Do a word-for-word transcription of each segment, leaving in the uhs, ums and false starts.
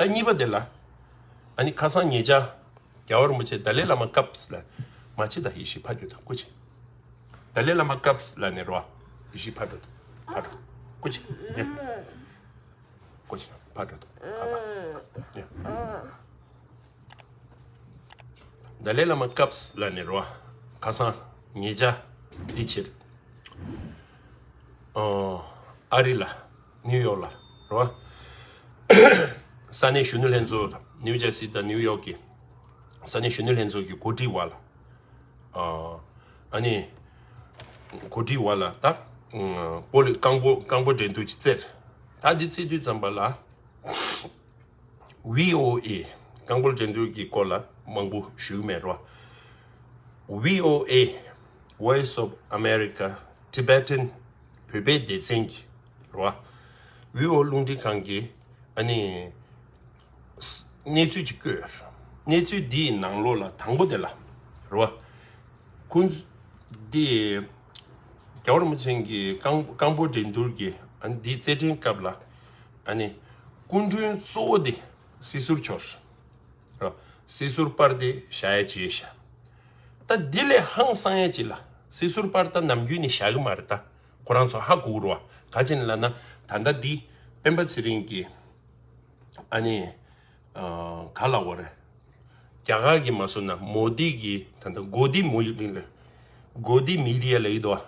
ད་གཉིས་པ་དེ་ལ། ཨ་ནི་ཁ་སང་ཉེ་ཆར་རྒྱལ་བ་རིན་པོ་ཆེ་ཏཱ་ལའི་བླ་མ་སྐབས་ལ་མ་ཅི་ད་ཡེ་ཤེས་ཕ་རྒྱུད་དང་སྐུ་ཆེ། ཏཱ་ལའི་བླ་མ་སྐབས་ལ་ནི་རོ། ཡེ་ཤེས་ཕ་རྒྱུད་དང་ཕ་རྒྱུད་སྐུ་ཆེ། ཡ། སྐུ་ཆེ་ཕ་རྒྱུད་དང་ཕ་ཕ། ཡ། ཏཱ་ལའི་བླ་མ་སྐབས་ལ་ནི་རོ། ཁ་སང་ཉེ་ཆར་འདི་ཕྱིར། ཨ་རི་ལ། ནིའུ་ཡོག་ལ། རོ། ས་གནས་གཞོན་ནུ་ལྷན་ཚོགས་དང་ནིའུ་ཇར་སི་དང་ནིའུ་ཡོག་གི་ས་གནས་གཞོན་ནུ་ལྷན་ཚོགས་ཀྱི་གོ་སྒྲིག་འོག་ལ། ཨ་ནི། གོ་སྒྲིག་འོག་ལ་ད། སྤོ་ལོ་རྐང་སྤོ་རྐང་སྤོ་འགྲན་བསྡུར་ཅིག་བཙལ། ད་འདི་བཙལ་དུས་ཙམ་པ་ལ། ཝི་ཨོ་ཨེ། རྐང་སྤོལ་འགྲན་བསྡུར་གྱི་སྐོར་ལ་མང་པོ་ཞུ་གི་མེད་རོ། ཝི་ཨོ་ཨེ། Voice of America Tibetan བོད་པའི་སྡེ་ཚན་གྱི་རོ། ཝི་ཨོ་རླུང་འཕྲིན་ཁང་གི་ཨ་ནི་གནས་ཚུལ་ཅིག་བཀོད། གནས་ཚུལ་འདིའི་ནང་ལོགས་ལ་དང་པོ་དེ་ལ་རོ། ཁོང་འདི་རྒྱལ་བ་རིན་པོ་ཆེ་གི་རྐང་རྐང་སྤོལ་འགྲན་བསྡུར་གྱི་ཨ་ནི་འདིའི་རྩེད་འགྲན་སྐབས་ལ། ཨ་ནི་སྐུ་མགྲོན་གཙོ་བོ་དེ་སྲིད་ཟུར་མཆོག་རེད། སྲིད་ཟུར་པར་དེ་བཞག་ཡ་བྱས་ཤག་ད་འདི་ལས་ཧང་སང་ཡ་ཅིག་ལ་སྲིད་ཟུར་པར་ད་ནམ་རྒྱུན་ནས་བཞག་གི་མ་རེད་ད། ཁོ་རང་ཚོ་ཧ་གོ་གི་རེད་བ། ག་ཅི་ནས་ལབ་ན་ད་ལྟ་འདི་སྤེན་པ་ཚེ་རིང་གི་ཨ་ནི་ཨ་ག་ལབ་དགོས་རེད། རྒྱ་གར་གྱི་མ་སོང་ན་མོ་དི་གི་ད་ལྟ་གོ་དི་མོ་ཡི་ལ་གོ་དི་མི་ཌི་ཡ་ལབ་ཀྱི་འདུག་བ།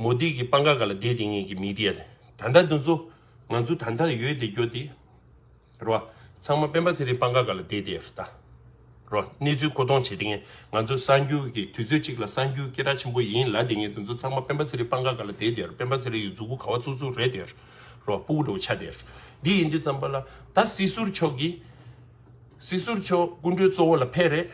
མོ་དི་གི་པང་ཁ་སྒང་ལ་བསྡད་བསྡད་མཁན་གྱི་མི་ཌི་ཡ་དེ། ད་ལྟ་འདི་ཚོ་ང་ཚོ་ད་ལྟ་ཡོད་བསྡད་རྒྱུ་དེ་རོ། ཚང་མ་སྤེན་པ་ཚེ་རིང་པང་ཁ་སྒང་ལ་བསྡད་བསྡད་ཡོད་རེད་ད། རོ། གནས་ཚུལ་མཁོ་གཏོང་བྱེད་བསྡད་མཁན། ང་ཚོ་གསར་འགྱུར་གྱི་དུས་ཚོད་གཅིག་ལ་གསར་འགྱུར་སྐད་གྲགས་ཆེན་པོ་ཡིན་ལབ་བསྡད་མཁན་དེ་ཚོ་ཚང་མ་སྤེན་པ་ཚེ་རིང་པང་ཁ་སྒང་ལ་བསྡད་བསྡད་ཡོད་རེད། སྤེན་པ་ཚེ་རིང་གི་མཛུ་གུ་ག་བ་བཙུགས་བཙུགས་རེད་བསྡད་ཡོད་རེད། རོ། སྤུ་གུ་འདྲ་བོ་ཆགས་བསྡད་ཡོད་རེད། འདི་ཡིན་དུས་ཙམ་པ་ལ་ད་སྲིད་ཟུར་མཆོག་གིས། སྲིད་ཟུར་མཆོག་སྐུ་མགྲོན་གཙོ་བོ་ལ་ཕེབས་རེད།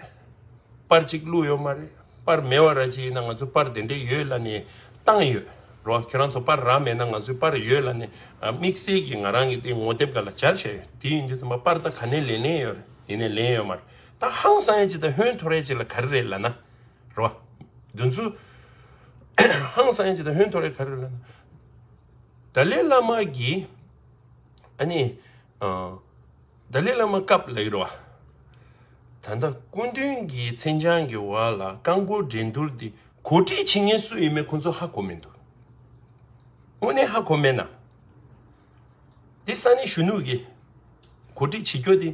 པར་གཅིག་བླུགས་ཡོད་མ་རེད། པར་མེད་པ་ར་ཅིག་ཡིན་ན་ང་ཚོ་པར་དེ་འདྲས་ཡོད་ལབ་ནས་བཏང་ཡོད་རོ། ཁྱོད་རང་ཚོ་པར་རག་མེད་ན་ང་ཚོའི་པར་ཡོད་ལབ་ནས་དམིགས་བསལ་གྱིས་ང་རང་གི་དེ་ངོ་དེབ་སྒང་ལ་སྦྱར་བཞག་ཡོད། དེ་ཡིན་དུས་ཙམ་པ་པར་ད་ག་ནས་ལེན་ལེན་ཡོད་རེད། ཡིན་ནའི་ལེན་ཡོད་མ་རེད། ད་ཧང་སང་ཡ་ཅིག་དང་ཧོན་འཐོར་ཡ་ཅིག་ལ་ག་རེ་རེད་ལབ་ན། རོ། འདི་ཚོ་ཧང་སང་ཡ་ཅིག་དང་ཧོན་འཐོར་ཡ་ག་རེ་རེད་ལབ་ན། ཏཱ་ལའི་བླ་མ་གིས་ཨ་ནི་ཨ། ཏཱ་ལའི་བླ་མ་སྐབས་ལ་ཡོད་རེད་བ། ད་ལྟ་སྐུ་མདུན་གྱི་མཚན་བྱང་གི་འོག་ལ་རྐང་སྤོལ་འགྲན་བསྡུར་འདི་གོ་སྒྲིག་བྱེད་མཁན་སུ་ཡིན་མིན་ཁོང་ཚོ་ཧ་གོ་མི་འདུག་དངོས་གནས་ཧ་གོ་མེད་ན། འདི་ས་གནས་གཞོན་ནུ་གིས་གོ་སྒྲིག་བྱེད་རྒྱུ་འདི་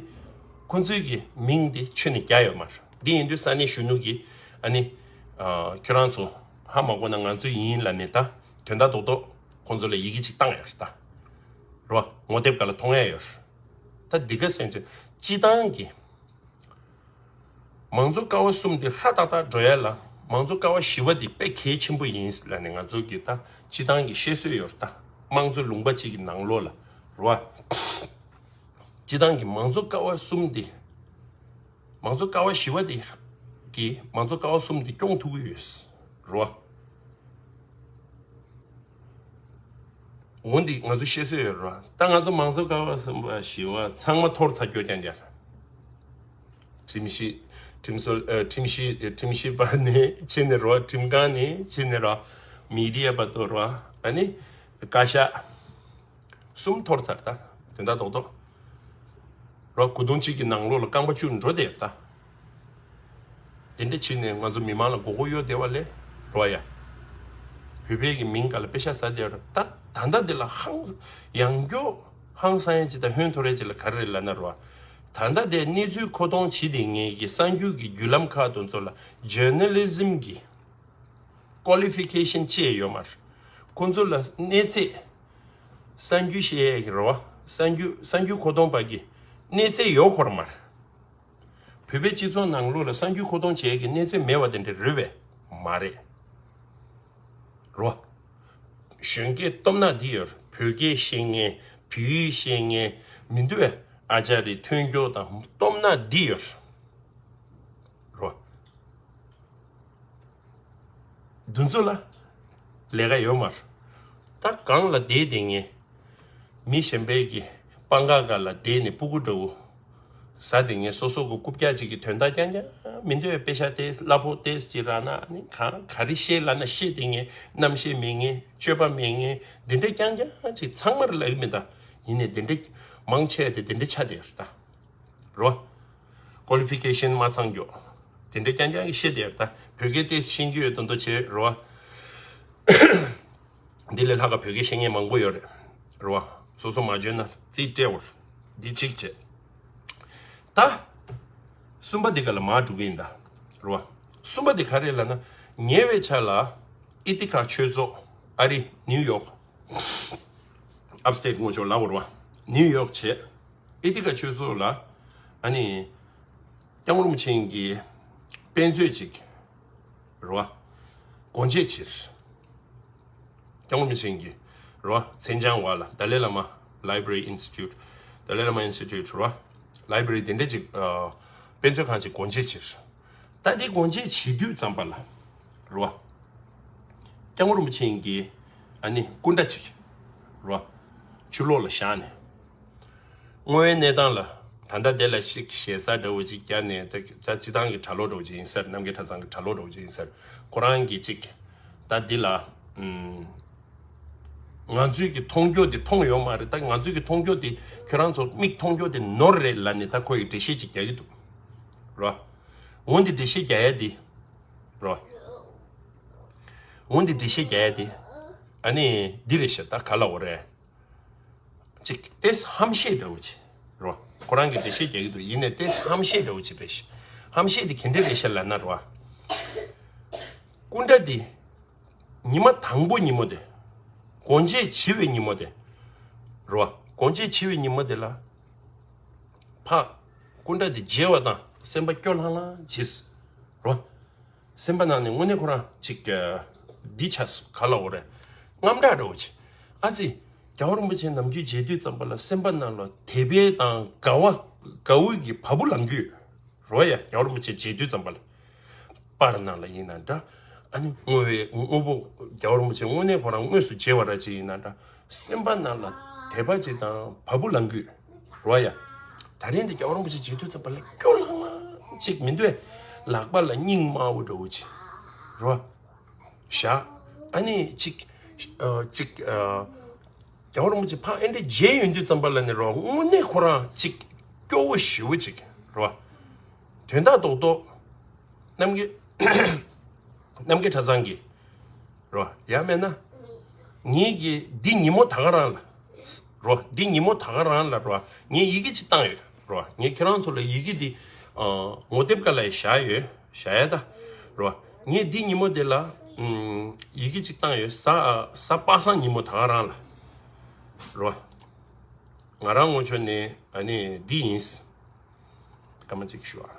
ཁོང་ཚོའི་གི་མིང་འདི་ཁྱོན་ནས་རྒྱག་ཡོད་མ་རེད། འདི་ཡིན་དུས་ས་གནས་གཞོན་ནུ་གིས་ཨ་ནི་ཨ་ཁྱོད་རང་ཚོ་ཧ་མ་གོ་ན་ང་ཚོ་ཡིན་ལབ་ནས་ད་དོན་དག་རྡོག་རྡོག་ཁོང་ཚོ་ལ་ཡི་གེ་ཅིག་བཏང་ཡོད་རེད་ད། རོ། ངོ་དེབ་སྒང་ལ་མཐོང་ཡ་ཡོད་རེད། ད་འདི་ག་སེང་ཆེ་སྤྱི་བཏང་གི་མང་གཙོ་ཀ་བ་གསུམ་དེ་ཧྲ་ཏག་ཏག་འགྲོ་ཡ་ལ་མང་གཙོ་ཀ་བ་བཞི་པ་དེ་དཔེ་གལ་ཆེན་པོ་ཡིན་ལབ་ནས་ང་ཚོ་གི་ད་སྤྱི་བཏང་གི་བཤད་སྲོལ་ཡོད་རེད་ད། དམངས་གཙོ་ལུང་པ་གཅིག་གི་ནང་ལོགས་ལ་རོ། སྤྱི་བཏང་གི་མང་གཙོ་ཀ་བ་གསུམ་དེ། མང་གཙོ་ཀ་བ་བཞི་པ་དེ་གིས་མང་གཙོ་ཀ་བ་གསུམ་དེ་སྐྱོང་ཐུབ་ཀྱི་ཡོད་རེད་བ། འོ་འདི་ང་ཚོ་བཤད་སྲོལ་ཡོད་རེད་བ། ད་ང་ཚོ་མང་གཙོ་ཀ་བ་གསུམ་པ་བཞི་པ་ཚང་མ་འཐོར་ཚར་རྒྱུ་རྐྱང་རྐྱང་རེད། ཁྲིམས་ཞིབ། ཁྲིམས་སྲོལ། ཨ། ཁྲིམས་ཞིབ། ཁྲིམས་ཞིབ་པ་ནས་བྱས་ནས་རེད་བ། ཁྲིམས་ཁང་ནས་བྱས་ནས་རེད་བ། མི་ཌི་ཡ་བར་དུ་རེད་བ། ཨ་ནི་བཀའ་ཤག་གསུམ་འཐོར་ཚར་ད། དོན་དག་རྡོག་རྡོག་རོ། སྐུ་གདུང་གཅིག་གི་ནང་ལོགས་ལ་རྐང་པ་བཅུ་འགྲོ་བསྡད་ད། དེ་འདྲ་བྱས་ནས་ང་ཚོ་མི་མང་ལ་མགོ་སྐོར་གཡོག་བསྡད་པ་ལས་རོ་ཡ། བོད་པའི་གི་མིང་སྒང་ལ་པེ་ཤག་ཟ་བསྡད་རེད་ད། ད་ལྟ་འདི་ལ་ཧང་ཡང་སྐྱོ་ཧང་སང་ཡ་ཅིག་དང་ཧོན་འཐོར་ཡ་ཅིག་ལ་ག་རེ་རེད་ལབ་ན་རོ། ད་ལྟ་དེ་གནས་ཚུལ་མཁོ་གཏོང་བྱེད་བསྡད་མཁན་གྱི་གསར་འགྱུར་གྱི་བརྒྱུད་ལམ་ཁག་དེ་ཚོ་ལ་ཇར་ནལ་ལི་ཛིམ་གྱི་ཀོ་ལི་ཕི་ཀེ་ཤན་ཅིག་ཡོད་མ་རེད། ཁོང་ཚོ་ལ་གནས་ཚད། གསར་འགྱུར་བཤད་ཡས་ཀྱི་རེད་བ། གསར་འགྱུར་གསར་འགྱུར་མཁོ་གཏོང་པ་གི་གནས་ཚད་ཡོད་ཁོ་ར་མ་རེད། བོད་པའི་སྤྱི་ཚོགས་ནང་ལོགས་ལ་གསར་འགྱུར་མཁོ་གཏོང་བྱེད་ཡས་ཀྱི་གནས་ཚད་མེད་པ་དེ་འདྲ་རེད་པས་མ་རེད། རེད་བ། གཞོན་སྐྱེས་སྟོབས་ནག་འདི་ཡོད་རེད། བོད་སྐད་ཤེས་མཁན། བོད་ཡིག་ཤེས་མཁན་མི་འདུག་པས། ཨ་ཅག་རེད། ཐོན་སྐྱོར་དང་སྟོབས་ནག་འདི་ཡོད་རེད། རོ། འདི་ཚོ་ལ་ལས་ཀ་ཡོད་མ་རེད། ད་སྒང་ལ་བསྡད་བསྡད་མཁན། མི་གཞན་པའི་གི་པང་ཁ་སྒང་ལ་བསྡད་ནས་སྤུ་གུ་འདྲ་བོ་ཟ་བསྡད་མཁན། སོ་སོ་གི་རྐུབ་བཀྱག་ཅིག་གི་དོན་དག་རྐྱང་རྐྱང་མི་འདོད་པའི་པེ་ཤག་དེ་གླ་ཕོགས་ཏོག་ཙམ་ཅིག་རག་ན་ནི་གང་ག་རེ་བཤད་ལབ་ན་བཤད་བསྡད་མཁན། རྣམ་ཤེས་མེད་མཁན། སྤྱོད་པ་མེད་མཁན། འདི་འདྲ་རྐྱང་རྐྱང་ཅིག་ཚང་མར་ལབ་ཀྱི་མེད་ད། ཡིན་ནའི་འདི་འདྲ་ མང་ཆེ་དེ་དེ་འདྲ་ཆགས་བསྡད་ཡོད་རེད་ད། རེད་བ། ཀོ་ལི་ཕི་ཀེ་ཤན་མ་ཚང་རྒྱུ། དེ་འདྲ་རྐྱང་རྐྱང་གི་བཤད་བསྡད་ཡོད་རེད་ད། བོད་སྐད་དེ་ཤེས་ཀྱི་ཡོད་དོན་དུ་བྱས་རེད་བ། འདི་ལས་ལྷག་ག་བོད་སྐད་ཤེས་མཁན་མང་པོ་ཡོད་རེད། རེད་བ། སོ་སོ་མ་འཇོན་ན་རྩིས་སྤྲད་འོར། འདི་གཅིག་བྱས། ད། གསུམ་པ་འདི་ག་ལ་མར་འགྲོ་གི་ཡིན་ད། རེད་བ། གསུམ་པ་འདི་ག་རེ་ལབ་ན། ཉེ་བའི་ཆར་ལ་ཨི་ཐི་ཀ་ཆོས་ཚོགས། ཨ་རི་ནིའུ་ཡོག་ཨབ་སི་ཊེཊ་ངོ་ཅོག་ལབ་དགོས་རེད་བ། ནིའུ་ཡོག་བྱས། ཨི་ཐི་ཀ་ཆོས་ཚོགས་ལ། ཨ་ནི། སྐྱབས་མགོན་རིན་པོ་ཆེ་གི་དཔེ་མཛོད་ཅིག་རེད་བ། སྒོ་འབྱེད་བྱས། སྐྱབས་མགོན་རིན་པོ་ཆེ་གི་རེད་བ། མཚན་བྱང་བ་ལ་Dalai Lama Library Institute། Dalai Lama Institute རེད་བ། ལའི་བྷ་རི་དེ་འདྲ་ཅིག་ཨ། དཔེ་མཛོད་ཁང་ཅིག་སྒོ་འབྱེད་བྱས། ད་དེ་སྒོ་འབྱེད་བྱེད་དུས་ཙམ་པ་ལ། རེད་བ། སྐྱབས་མགོན་རིན་པོ་ཆེ་གི་ཨ་ནི་སྐུ་འདྲ་ཅིག་རེད་བ། ཕྱི་ལོགས་ལ་བཞག་ནས། དངོས་ཡོད་གནས་སྟངས་ལ། ད་ལྟ་དེ་ལ་ཞིག་ཞེ་ས་འདྲ་བོ་ཅིག་བརྒྱབ་ནས་ད་ད་སྤྱི་བཏང་གི་གྲྭ་ལོག་འདྲ་བོ་ཅིག་ཡིན་ས་རེད། རྣམ་རྒྱལ་གྲྭ་ཚང་གི་གྲྭ་ལོག་འདྲ་བོ་ཅིག་ཡིན་ས་རེད། ཁོ་རང་གིས་ཅིག་ད་འདི་ལ། ཨུམ། ང་ཚོའི་གི་མཐོང་རྒྱུ་དེ་མཐོང་ཡོད་མ་རེད། ད་ང་ཚོའི་གི་མཐོང་རྒྱུ་དེ་ཁྱོད་རང་ཚོ་མིག་མཐོང་རྒྱུ་དེ་ནོར་རེད་ལབ་ནས་ད་ཁོ་ཡི་འགྲེལ་བཤད་ཅིག་རྒྱག་གི་འདུག་རེད་བ། འོ་འདི་འགྲེལ་བཤད་རྒྱག་ཡ་དེ། རེད་བ། འོ་འདི་འགྲེལ་བཤད་རྒྱག་ཡ་དེ། ཨ་ནི་འདི་རེད་ཤག་ད་ག་ལབ་དགོས་རེད། ཅིག་ཏོག་ཙམ་ཧམ་བཤད་འདྲ་བོ་ཅིག་རེད་བ། ཁོ་རང་གིས་འགྲེལ་བཤད་རྒྱག་གི་འདུག་ཡིན་ནའི་ཏོག་ཙམ་ཧམ་བཤད་འདྲ་བོ་ཅིག་རེད་ཤག་ཧམ་བཤད་དེ་ག་འདྲ་རེད་ཤག་ལབ་ན་རེད་བ། སྐུ་འདྲ་དེ། ཉི་མ་དང་པོ་ཉིན་མོ་དེ། སྒོ་འབྱེད་བྱེད་པའི་ཉིན་མོ་དེ། རེད་བ། སྒོ་འབྱེད་བྱེད་པའི་ཉིན་མོ་དེ་ལ། ཕ། སྐུ་འདྲ་དེ་མཇལ་བ་དང་སེམས་པ་སྐྱོ་ལྷང་ལྷང་བྱས། རེད་བ། སེམས་པ་ནང་ནས་དངོས་གནས་ཁོ་རང་ཅིག་འདི་ཆགས་སོང་། ག་ལབ་དགོས་རེད། དངངས་སྐྲག་འདྲ་བོ་ཅིག་ཨ་ཙི། རྒྱལ་བ་རིན་པོ་ཆེ་ནམ་རྒྱུན་མཇལ་དུས་ཙམ་པ་ལ་སེམས་པ་ནང་ལ་དད་པའི་དང་དགའ་བ། དགའ་བོའི་གི་བ་སྤུ་ལངས་རྒྱུ་ཡོད་རེད་བ། ཡ། རྒྱལ་བ་རིན་པོ་ཆེ་མཇལ་དུས་ཙམ་པ་ལ། པར་ནང་ལ་ཡིན་ན་འདྲ། ཨ་ནི་དངོས་པོའི་དངོས་པོ། རྒྱལ་བ་རིན་པོ་ཆེ་དངོས་གནས་ཁོ་རང་དངོས་སུ་མཇལ་བ་འདྲ་ཅིག་ཡིན་ན་འདྲ། སེམས་པ་ནང་ལ་དད་པ་ཅིག་དང་བ་སྤུ་ལངས་རྒྱུ་རེད་བ། ཡ། ད་རིང་འདི་རྒྱལ་བ་རིན་པོ་ཆེ་མཇལ་དུས་ཙམ་པ་ལ་སྐྱོ་ལྷང་ལྷང་ཅིག་མི་འདུག་ལག་པ་ལ་སྙིང་དམར་པོ་འདྲ་བོ་ཅིག་རེད་བ། བཞག་ཨ་ནི་ཅིག་ཨ། ཅིག་ཨ། རྒྱལ་བ་རིན་པོ་ཆེ་ཕར་ཨེ་འདྲ་མཇལ་ཡོང་དུས་ཙམ་པ་ལ་ནི་རེད་བ། དངོས་གནས་ཁོ་རང་ཅིག་སྐྱོ་བོ་ཞེ་པོ་ཅིག་རེད་བ། དོན་དག་རྡོག་རྡོག་རྣམ་རྒྱལ། རྣམ་རྒྱལ་གྲྭ་ཚང་གི་རེད་བ། ཡང་མིན་ན། ངེད་ཀྱིས་འདི་ཉིན་མོ་ད་ག་རང་ལ། རེད་བ། འདི་ཉིན་མོ་ད་ག་རང་ལ་རེད་བ། ངས་ཡི་གེ་ཅིག་བཏང་ཡོད་རེད་བ། ངས་ཁྱེད་རང་ཚོ་ལ་ཡི་གེ་འདི། ཨ། ངོ་དེབ་སྒང་ལ་བཞག་ཡོད། བཞག་ཡ་ད། རེད་བ། ངས་འདི་ཉིན་མོ་དེ་ལ། ཨུམ། ཡི་གེ་ཅིག་བཏང་ཡོད། གཟའ། གཟའ་པ་སངས་ཉིན་མོ་ད་ག་རང་ལ། རེད་བ། ང་རང་ངོས་ཕྱོགས་ནས་ཨ་ནི་འདི་ཡིན། སྐར་མ་གཅིག་ཞུ་ཨ།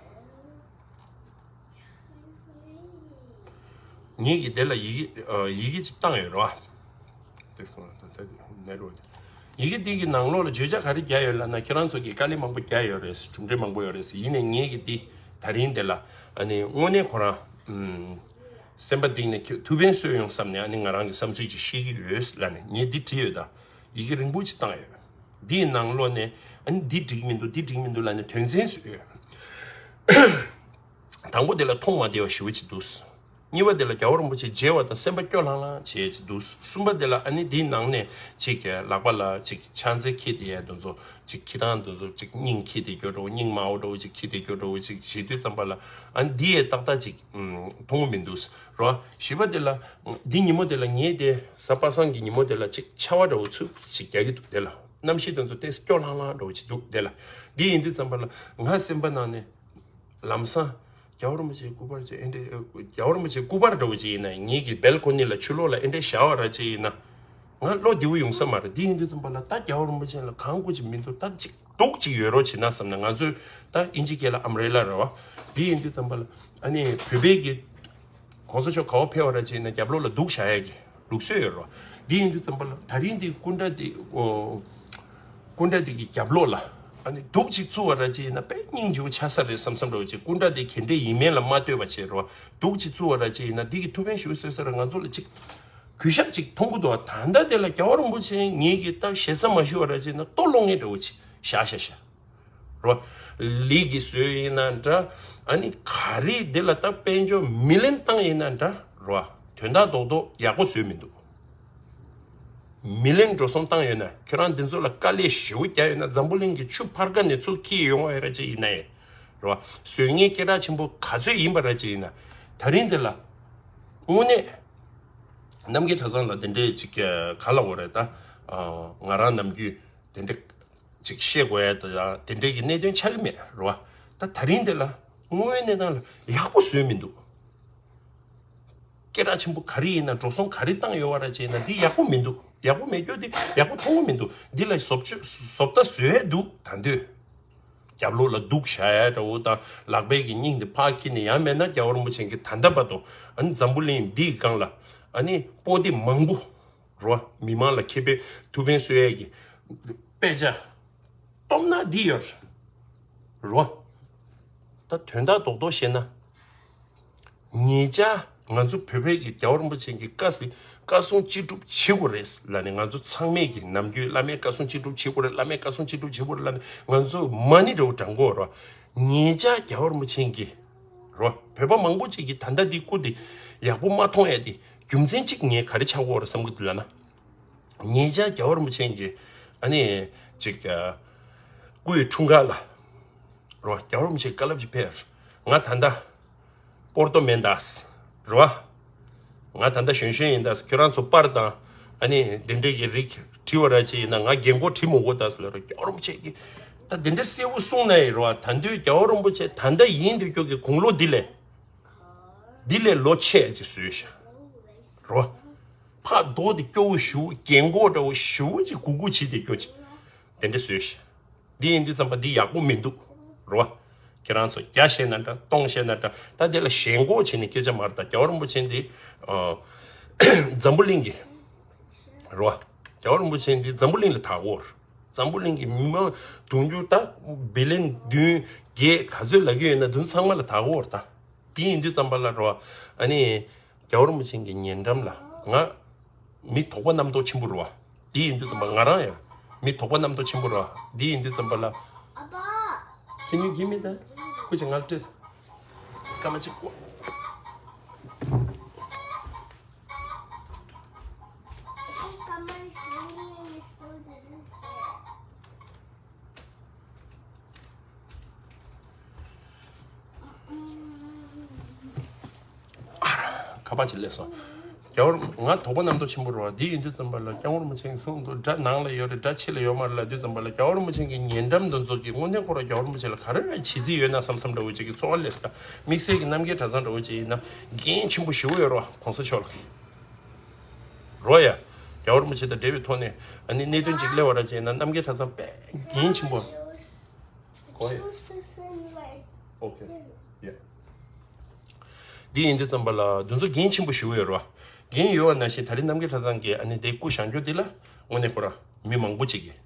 ངེད་ཀྱིས་དེ་ལ་ཡི་གེ། ཨ། ཡི་གེ་ཅིག་བཏང་ཡོད་རེད་བ། དེ་སོང་ཙང་ད་ནད་རོ། ཡི་གེ་འདི་གི་ནང་ལོགས་ལ་བརྗོད་བྱ་ག་རེ་བརྒྱབ་ཡོད་ལབ་ན། ཁྱེད་རང་ཚོ་གིས་དཀའ་ལས་མང་པོ་བརྒྱབ་ཡོད་རེད། གྲུབ་འབྲས་མང་པོ་ཡོད་རེད། ཡིན་ནའི་ངེད་ཀྱིས་འདི་ད་རིང་འདི་ལ་ཨ་ནི་དངོས་གནས་ཁོ་རང་། ཨུམ། སེམས་པ་གཏིང་ནས་ཁྱོད་ཐུགས་ཕན་གསོས་ཡོང་བསམ་ནས་ཨ་ནི་ང་རང་གི་བསམ་ཚུལ་ཅིག་བཤད་ཀྱི་ཡོད་ལབ་ནས་ངས་འདི་བྲིས་ཡོད་ད། ཡི་གེ་རིང་པོ་ཅིག་བཏང་ཡོད། འདིའི་ནང་ལོགས་ནས་ཨ་ནི་འདི་འགྲིག་མི་འདུག་འདི་འགྲིག་མི་འདུག་ལབ་ནས་དོན་ཚན་བཟོས་ཡོད། དང་པོ་དེ་ལ་མཐོང་མ་བདེ་བ་ཞེ་པོ་ཅིག་འདུག་གཉིས་པ་དེ་ལ་རྒྱལ་བ་རིན་པོ་ཆེ་མཇལ་བ་དང་སེམས་པ་སྐྱོ་ལྷང་ལྷང་བྱེད་ཅིག་འདུག་གསུམ་པ་དེ་ལ་ཨ་ནི་འདིའི་ནང་ནས་ཅིག་ལག་པ་ལ་ཅིག་ཕྱག་མཚན་འཁྱེར་བསྡད་ཡ་དེ་ཚོ། ཅིག་འཁྱེར་སྟངས་དེ་ཚོ། ཅིག་སྙིང་འཁྱེར་བསྡད་རྒྱུ་འདྲ་བོ། སྙིང་དམར་པོ་འདྲ་བོ་ཅིག་འཁྱེར་བསྡད་རྒྱུ་འདྲ་བོ་ཅིག་བྱེད་དུས་ཙམ་པ་ལ། ཨ་ནི་འདི་ཡས་ཏག་ཏག་ཅིག་ཨུམ། མཐོང་གི་མི་འདུག་རོ། བཞི་པ་དེ་ལ། འདི་ཉིན་མོ་དེ་ལ་ངས་དེ་གཟའ་པ་སངས་ཀྱི་ཉིན་མོ་དེ་ལ་ཅིག་ཆར་པ་འདྲ་བོ་ཚུར་ཅིག་རྒྱག་གི་འདུག་དེ་ལ་གནམ་གཤིས་དེ་ཚོ་ཏོག་ཙམ་སྐྱོ་ལྷང་ལྷང་འདྲ་བོ་ཅིག་འདུག་དེ་ལ། འདི་ཡིན་དུས་ཙམ་པ་ལ་ང་སེམས་པ་ནང་ནས། ལམ་སང་རྒྱལ་བ་རིན་པོ་ཆེའི་སྐུ་པར་ཅིག་ཨེ་འདྲས། རྒྱལ་བ་རིན་པོ་ཆེའི་སྐུ་པར་འདྲ་བོ་ཅིག་ཡིན་ན་ངེད་ཀྱི་སྦལ་ཀོ་ནི་ལ་ཕྱི་ལོགས་ལ་ཨེ་འདྲས་བཞག་པ་འདྲ་ཅིག་ཡིན་ན། ང་བློ་བདེ་པོ་ཡོང་ས་མ་རེད། འདི་ཡིན་དུས་ཙམ་པ་ལ་ད་རྒྱལ་བ་རིན་པོ་ཆེ་ལ་གང་དགོས་ཅིག་མི་འདུག་ད་ཅིག་སྡུག་ཅིག་ཡོད་རོགས་བྱེད་ན་བསམ་ན། ང་ཚོས་ད་ཨིན་ཇི་སྐད་ལ་ཨམ་རེ་ལ་རེད་བ། འདི་ཡིན་དུས་ཙམ་པ་ལ་ཨ་ནི་བོད་པའི་གི་གོང་ས་མཆོག་ག་པར་ཕེབས་པ་འདྲ་ཅིག་ཡིན་ན་རྒྱབ་ལོགས་ལ་འདུག་བཞག་ཡ་གི་ལུགས་སྲོལ་ཡོད་རེད་བ། འདི་ཡིན་དུས་ཙམ་པ་ལ་ད་རིང་འདི་སྐུ་འདྲ་འདི། ཨོ། སྐུ་འདྲ་འདི་གི་རྒྱབ་ལོགས་ལ་ཨ་ནི་འདུག་ཅིག་བཙུགས་པ་འདྲ་ཅིག་ཡིན་ན་དཔེ་སྙིང་རྗེ་པོ་ཆགས་ས་རེད་བསམ་བསམ་འདྲ་བོ་ཅིག་སྐུ་འདྲ་འདི་ག་འདྲས་ཡིན་མིན་ལ་མ་ལྟོས་པ་བྱས་རེད་བ། འདུག་ཅིག་བཙུགས་པ་འདྲ་ཅིག་ཡིན་ན་འདི་གི་ཐུགས་ཕན་ཞེ་པོ་གསོས་ས་རེད། ང་ཚོ་ལ་ཅིག་གུས་ཞབས་ཅིག་མཐོང་གི་འདུག་བ། ད་ལྟ་དེ་ལ་རྒྱལ་བ་རིན་པོ་ཆེ་ངེད་ཀྱི་ད་ཞེ་ས་མ་ཞུ་བ་འདྲ་ཅིག་ཡིན་ན་ལྟོ་སློང་མཁན་འདྲ་བོ་ཅིག་བཞག་བཞག་བཞག་རོ། ལི་གི་བཟོས་ཡིན་ན་འདྲ། ཨ་ནི་ག་རེ་འདི་ལ་ད་དཔལ་འབྱོར་མི་ལེན་བཏང་ཡིན་ན་འདྲ་རོ། དོན་དག་རྡོག་རྡོག་ཡག་པོ་བཟོས་མི་འདུག་མི་ལེན་འགྲོ་སོང་བཏང་ཡོད་ན། ཁྱོད་རང་འདི་ཚོ་ལ་དཀའ་ལས་ཞེ་པོ་བརྒྱབ་ཡོད་ན། འཛམ་བུ་གླིང་གི་ཆུ་ཕར་ཁ་ནས་ཚུར་འཁྱེར་ཡོང་བ་ཡོད་ར་ཅིག་ཡིན་ན་ཡང་རེད་བ། བཟོ་མཁན་སྐད་གྲགས་ཆེན་པོ་ག་ཚོད་ཡིན་པ་ར་ཅིག་ཡིན་ན། ད་རིང་འདི་ལ་དངོས་གནས་རྣམ་རྒྱལ་གྲྭ་ཚང་ལ་དེ་འདྲའི་ཅིག་ག་ལ་འོ་རེད་ད། ང་རང་ནམ་རྒྱུན་དེ་འདྲ་ཅིག་བཤད་དགོས་ཡ་དང་དེ་འདྲའི་གི་གནད་དོན་ཆགས་ཀྱི་མེད་རེད་བ། ད་ད་རིང་འདི་ལ་དངོས་ཡོད་གནས་སྟངས་ལ་ཡག་པོ་བཟོས་མི་འདུག་སྐད་གྲགས་ཆེན་པོ་ག་རེ་ཡིན་ན། འགྲོ་སོང་ག་རེ་བཏང་ཡོད་བ་ར་བྱས་ན། འདི་ཡག་པོ་མི་འདུག་ཡག་པོ་མེད་རྒྱུ་འདི་ཡག་པོ་མཐོང་གི་མི་འདུག་འདི་ལ་བཟོ་བཅོས་བཟོ་ལྟ་བཟོ་ཡས་འདུག་ད་འདོད། རྒྱབ་ལོགས་ལ་སྡུག་བཞག་ཡ་འདྲ་བོ་དང་། ལག་པའི་གི་སྙིང་དེ་ཕར་འཁྱེར་ནས། ཡང་མེད་ན་རྒྱལ་བ་རིན་པོ་ཆེ་གིས་ད་ལྟ་བར་དུ་ཨ་ནི་འཛམ་བུ་གླིང་འདིའི་སྒང་ལ་ཨ་ནི་པོ་ཏི་མང་པོ་རོ། མི་མང་ལ་ཁེ་ཕན་ཐུགས་ཕན་གསོས་ཡས་ཀྱི་དཔེ་ཆ་སྟོབས་ན་འདི་ཡོད་རོ། ད་དོན་དག་རྡོག་རྡོག་བཤད་ན། ཉེ་ཆར་ང་ཚོ་བོད་པའི་གི་རྒྱལ་བ་རིན་པོ་ཆེ་གི་བཀའ་སྲིད་བཀའ་གསུང་ཅི་སྒྲུབ་བྱེད་དགོས་རེད་ལབ་ནས། ང་ཚོ་ཚང་མས་གི་ནམ་རྒྱུན་བླ་མའི་བཀའ་གསུང་ཅི་སྒྲུབ་བྱེད་དགོས་རེད། བླ་མའི་བཀའ་གསུང་ཅི་སྒྲུབ་བྱེད་དགོས་རེད་ལབ་ནས་ང་ཚོ་མ་ཎི་འདྲ་བོ་བགྲང་གི་ཡོད་རོ། ཉེ་ཆར་རྒྱལ་བ་རིན་པོ་ཆེ་གི་རོ། བོད་པ་མང་པོ་ཅིག་གིས་ད་ལྟ་འདི་སྐུ་འདི་ཡག་པོ་མ་མཐོང་ཡས་དེ་རྒྱུ་མཚན་གཅིག་ངས་ག་རེ་ཆགས་ཀྱི་ཡོད་རེད་བསམ་གི་འདུག་ལབ་ན། ཉེ་ཆར་རྒྱལ་བ་རིན་པོ་ཆེ་གི་ཨ་ནི་ཅིག་སྐུ་ཡི་འཁྲུངས་སྐར་ལ་རོ། རྒྱལ་བ་རིན་པོ་ཆེ་བཀའ་སློབ་ཅིག་ཕེབས། ང་ད་ལྟ་པོར་ཏོ་མེན་ད་རོ། ང་ད་ལྟ་གཞོན་གཞོན་ཡིན་ད། ཁྱོད་རང་ཚོ་པར་དང་ཨ་ནི་འདི་འདྲའི་གི་རིགས་བྲིས་པ་ར་ཅིག་ཡིན་ན། ང་རྒན་གོག་བྲིས་མི་དགོས་ད་ཟེར་ལ་རོ། རྒྱལ་བ་རིན་པོ་ཆེ་གིས་ད་འདི་འདྲ་གསལ་པོ་གསུངས་ན་ཡིན་རོ། ད་འདོད་རྒྱལ་བ་རིན་པོ་ཆེ་ད་ལྟ་ཡིན་འདོད་རྒྱུ་གི་དགུང་ལོ་འདི་ལས་འདི་ལས་ལོ་ཆེ་ཅིག་བཟོས་ཤག་རོ། ཕར་རྡོ་དེ་སྐྱོ་བོ་ཞེ་པོ། རྒན་གོག་འདྲ་བོ་ཞེ་པོ་ཅིག་གུག་གུག་བྱེད་དེ་སྐྱོ་ཅིག་དེ་འདྲ་བཟོས་ཤག་འདི་ཡིན་དུས་ཙམ་པ་འདི་ཡག་པོ་མི་འདུག་རོ། ཁྱེད་རང་ཚོ་བརྒྱ་བཤད་ན་འདྲ། སྟོང་བཤད་ན་འདྲ། ད་དེ་ལ་ཞེན་ཁོག་བྱས་ནས་སྐད་ཆ་མ་རེད། ད་རྒྱལ་བ་རིན་པོ་ཆེ་འདི་ཨ་འཛམ་བུ་གླིང་གི་རོ། རྒྱལ་བ་རིན་པོ་ཆེ་འདི་འཛམ་བུ་གླིང་ལ་དར་གི་ཡོད་རེད། འཛམ་བུ་གླིང་གི་མི་མང་དུང་ཕྱུར་ད་བི་ལི་ཡོན་བདུན་བརྒྱད་ག་ཚོད་ལབ་ཀྱི་ཡོད་ན། དེ་ཚང་མ་ལ་དར་གི་ཡོད་རེད་ད། དེ་ཡིན་དུས་ཙམ་པ་ལ་རོ། ཨ་ནི་རྒྱལ་བ་རིན་པོ་ཆེ་གི་ཉེ་འགྲམ་ལ་ང་མི་དོགས་པ་རྣམ་རྟོག་ཆེན་པོ་རེད་བ། དེ་ཡིན་དུས་ཙམ་པ་ང་རང་ཡང་མི་དོགས་པ་རྣམ་རྟོག་ཆེན་པོ་རེད་བ། དེ་ཡིན་དུས་ཙམ་པ་ལ། Can you give me that? སྐུ་མཁྱེན་ང་ལ་སྤྲད། སྐར་མ་གཅིག་སྐུ། ཁ་པར་ཅིག་སླེབས་སོང་། རྒྱལ་བ་རིན་པོ། ང་དོགས་པ་རྣམ་རྟོག་ཆེན་པོ་རེད་བ། འདི་ཡིན་དུས་ཙམ་པ་ལ་སྐྱབས་མགོན་རིན་པོ་ཆེ་གིས་གསུངས་འདུག་སྒྲ་ནང་ལ་ཡོད་རེད། སྒྲ་ཕྱི་ལ་ཡོད་མ་རེད་ལབ་དུས་ཙམ་པ་ལ། རྒྱལ་བ་རིན་པོ་ཆེ་གི་ཉེ་འགྲམ་དེ་ཚོ་གིས་དངོས་གནས་ཁོ་རང་རྒྱལ་བ་རིན་པོ་ཆེ་ལ་ག་རེ་རེ་བྱེད་རྩིས་ཡོད་ན་བསམ་བསམ་འདྲ་བོ་ཅིག་གི་ཚོར་བ་སླེབས་སོང་། དམིགས་བསལ་གྱི་རྣམ་རྒྱལ་གྲྭ་ཚང་འདྲ་བོ་ཅིག་ཡིན་ན་འགན་ཆེན་པོ་ཞེ་པོ་ཡོད་རེད་བ། གོང་ས་མཆོག་ལ་རོ་ཡ། རྒྱལ་བ་རིན་པོ་ཆེ་དང་འབྲེལ་བའི་ཐོག་ནས་ཨ་ནི་གནད་དོན་ཅིག་སླེབས་པ་ར་བྱས་ན། རྣམ་རྒྱལ་གྲྭ་ཚང་དཔེ་འགན་ཆེན་པོ། Go ahead. Okay. Yeah. འདི་ཡིན་དུས་ཙམ་པ་ལ་འདི་ཚོ་འགན་ཆེན་པོ་ཞེ་པོ་ཡོད་རེད་བ། འགན་ཡོད་པ་ནང་བཞིན་ད་རེས་རྣམ་རྒྱལ་གྲྭ་ཚང་གིས་ཨ་ནི་དེ་སྐུ་བཞེངས་རྒྱུ་འདི་ལ་དངོས་གནས་ཁོ་རང་མི་མང་པོ་ཅིག་གིས་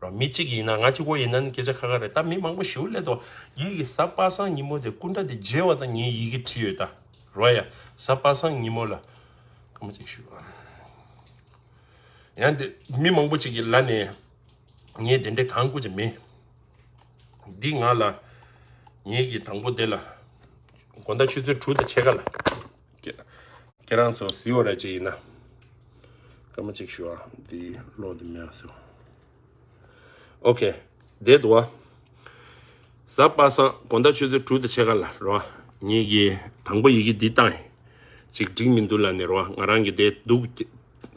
རོ། མི་གཅིག་ཡིན་ན། ང་གཅིག་པོ་ཡིན་ན་ནི་སྐད་ཆ་ཁ་ཁ་རེད། ད་མི་མང་པོ་ཞེ་པོ་སླེབས་འདུག་ཡིད་ཀྱི་གཟའ་པ་སངས་ཉིན་མོ་དེ་སྐུ་འདྲ་དེ་མཇལ་བ་དང་ངས་ཡི་གེ་བྲིས་ཡོད་ད། རོ་ཡ། གཟའ་པ་སངས་ཉིན་མོ་ལ་སྐར་མ་གཅིག་ཞུ། ཡང་དེ་མི་མང་པོ་ཅིག་གིས་ལབ་ནས་ངས་དེ་འདྲའི་གང་སྐུ་ཅིག་མིན། འདི་ང་ལ་ངེད་ཀྱི་དང་པོ་དེ་ལ་དགོང་དག་ཆུ་ཚོད་དྲུག་དང་ཕྱེད་ཀ་ལ་ཁྱེད་རང་ཚོ་གཟིགས་པ་ར་ཅིག་ཡིན་ན། སྐར་མ་གཅིག་ཞུ་ཨ། འདི་ཀློག་དེ་མེད་སོང་། ཨོ་ཁེ། བསྡད་འདུག་བ། གཟའ་པ་སངས་དགོང་དག་ཆུ་ཚོད་དྲུག་དང་ཕྱེད་ཀ་ལ་རོ། ངེད་ཀྱིས་དང་པོ་ཡི་གེ་འདི་བཏང་ཡིན། ཅིག་འགྲིག་མི་འདུག་ལབ་ནས་རོ། ང་རང་གི་དེ་འདུག་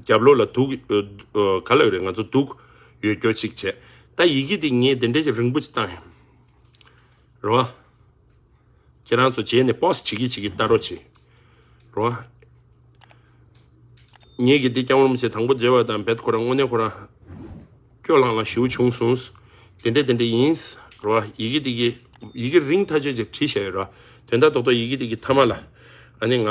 རྒྱབ་ལོགས་ལ་འདུག་ག་ལ་ཡོད་རེད། ང་ཚོ་འདུག་ཡོད་སྐྱོ་ཅིག་བྱས། ད་ཡི་གེ་འདི་ངས་དེ་འདྲ་ཞིག་རིང་པོ་ཅིག་བཏང་ཡིན། རོ། ཁྱེད་རང་ཚོ་རྗེས་ནས་པོ་སི་ཊི་བྱེད་ཀྱི་བྱེད་ཀྱི་ལྟ་རོགས་གྱིས། རོ། ངེད་ཀྱིས་འདི་སྐྱབས་མགོན་རིན་པོ་ཆེ་དང་པོ་མཇལ་བ་དང་རྦད་ཁོ་རང་དངོས་གནས་ཁོ་རང་སྐྱོ་ལྷང་ལྷང་ཞེ་པོ་བྱུང་སོང་། དེ་འདྲ་དེ་འདྲ་ཡིན། རོ། ཡི་གེ་འདི་གི་ཡི་གེ་རིང་ཐག་ཆོད་ཅིག་བྲིས་བཞག་ཡོད་རོ། དོན་དག་རྡོག་རྡོག་ཡི་གེ་འདི་གི་མཐའ་མ་ལ་ཨ་ནི་ང་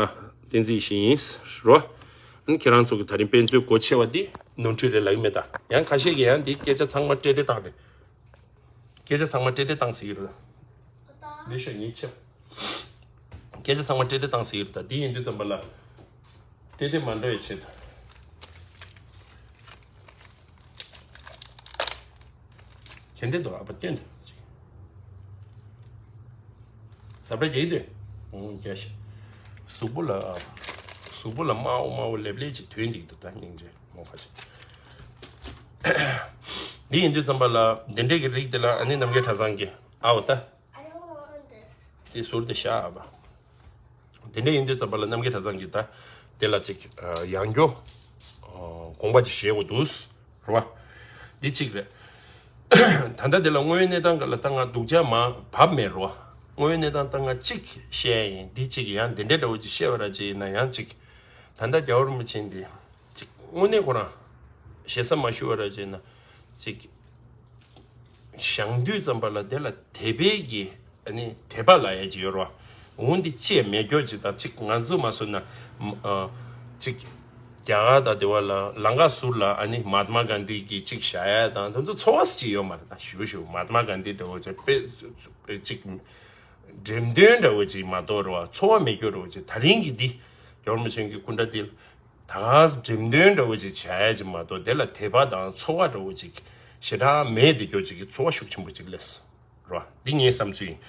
བསྟན་འཛིན་ཡེ་ཤེས་ཡིན། རོ། ཨ་ནི་ཁྱེད་རང་ཚོ་གི་ད་རིང་དཔེ་མཛོད་སྒོ་ཕྱེ་བ་འདི་ནོར་འཁྲུལ་རེད་ལབ་ཀྱི་མེད་ད། ཡང་ཁ་ཤས་ཀྱིས་ཡང་འདི་སྐད་ཆ་ཚང་མ་སྤྲེལ་སྤྲེལ་བཏང་རེད། སྐད་ཆ་ཚང་མ་སྤྲེལ་སྤྲེལ་བཏང་ཟེར་གྱི་རེད། ལེ་ཤ་ཉེས་ཆད། སྐད་ཆ་ཚང་མ་སྤྲེལ་སྤྲེལ་བཏང་ཟེར་གྱི་རེད་ད། དེ་ཡིན་དུས་ཙམ་པ་ལ་སྤྲེལ་སྤྲེལ་མ་འགྲོ་ཡའི་ཆེད་དུ། གན་འདྲེ་འདུག་ཨ་ཕ་སྟོན་དུ། ཟ་བྲ་རྒྱག་གི་འདུག་ཨོ་རྒྱག་ཤི། གཟུགས་པོ་ལ་གཟུགས་པོ་ལ་དམར་པོ་དམར་པོ་ལེབ་ལེབ་ཅིག་ཐོན་འདུག་ད་སྙིང་རྗེ་མོ་ཁ་ཅིག་འདི་ཡིན་དུས་ཙམ་པ་ལ་འདི་འདྲས་ཀྱི་རིགས་དེ་ལ་ཨ་ནི་རྣམ་རྒྱལ་གྲྭ་ཚང་གི་ཨའོ་ད། དེ་ཟུར་དེ་ཤ་ཨ་བ། དེ་འདྲས་ཡིན་དུས་ཙམ་པ་ལ་རྣམ་རྒྱལ་གྲྭ་ཚང་གི་ད་དེ་ལ་ཅིག་ཡང་སྐྱོ་དགོངས་པ་ཅིག་བཞེས་དགོས་འདུག་རེད་བ། འདི་གཅིག་རེད། ད་ལྟ་དེ་ལ་དངོས་ཡོད་གནས་སྟངས་སྒང་ལ་ད་ང་སྡུག་ཅག་མ་བབས་མེད་རོ། དངོས་ཡོད་གནས་སྟངས་ད་ང་གཅིག་བཤད་ཡིན། འདི་གཅིག་ཡང་འདི་འདྲའི་འདྲ་བོ་ཅིག་བཤད་པ་ར་ཅིག་ཡིན་ན་ཡང་གཅིག་ད་ལྟ་རྒྱལ་བ་རིན་པོ་ཆེ་འདི་གཅིག་དངོས་གནས་ཁོ་རང་ཞེ་ས་མ་ཞུ་བ་ར་ཅིག་ཡིན་ན་གཅིག་བཞེངས་དུས་ཙམ་པ་ལ་དེ་ལ་དད་པའི་གི་ཨ་ནི་དད་པ་ལབ་ཡ་ཅིག་ཡོད་རོ། འོ་འདི་ཅིག་མེད་སྐྱོ་ཅིག་དང་གཅིག་ང་ཚོ་མ་སོང་ན་གཅིག་རྒྱ་གར་དང་དེ་བ་ལ་ལང་ཀ་ཟུར་ལ་ཨ་ནི་མཧཱ་ཏྨ་གཱན་དྷི་གི་གཅིག་བཞག་ཡ་དང་དེ་ཚོ་ཚོར་བ་ཅིག་ཡོད་མ་རེད། ད་ཞུ་ཞུ་མཧཱ་ཏྨ་གཱན་དྷི་འདྲ་བོ་ཅིག་དཔེ་ཅིག་འགྲེམས་སྟོན་འདྲ་བོ་ཅིག་མ་གཏོགས་རེད་བ། ཚོར་བ་མེད་སྐྱོ་འདྲ་བོ་ཅིག་ད་རིང་གི་འདི་རྒྱལ་བ་རིན་པོ་ཆེ་གི་སྐུ་འདྲ་འདི་ད་ག་འགྲེམས་སྟོན་འདྲ་བོ་ཅིག་བྱ་ཡ་ཅིག་མ་གཏོགས་དེ་ལ་དད་པ་དང་ཚོར་བ་འདྲ་བོ་ཅིག་ཞེ་དྲག་མེད་དེ་སྐྱོ་ཅིག་གི་ཚོར་བ་ཤུགས་ཆེན་པོ་ཅིག་སླེབས། རོ། འདི་ངའི་བསམ་ཚུལ་ཡིན།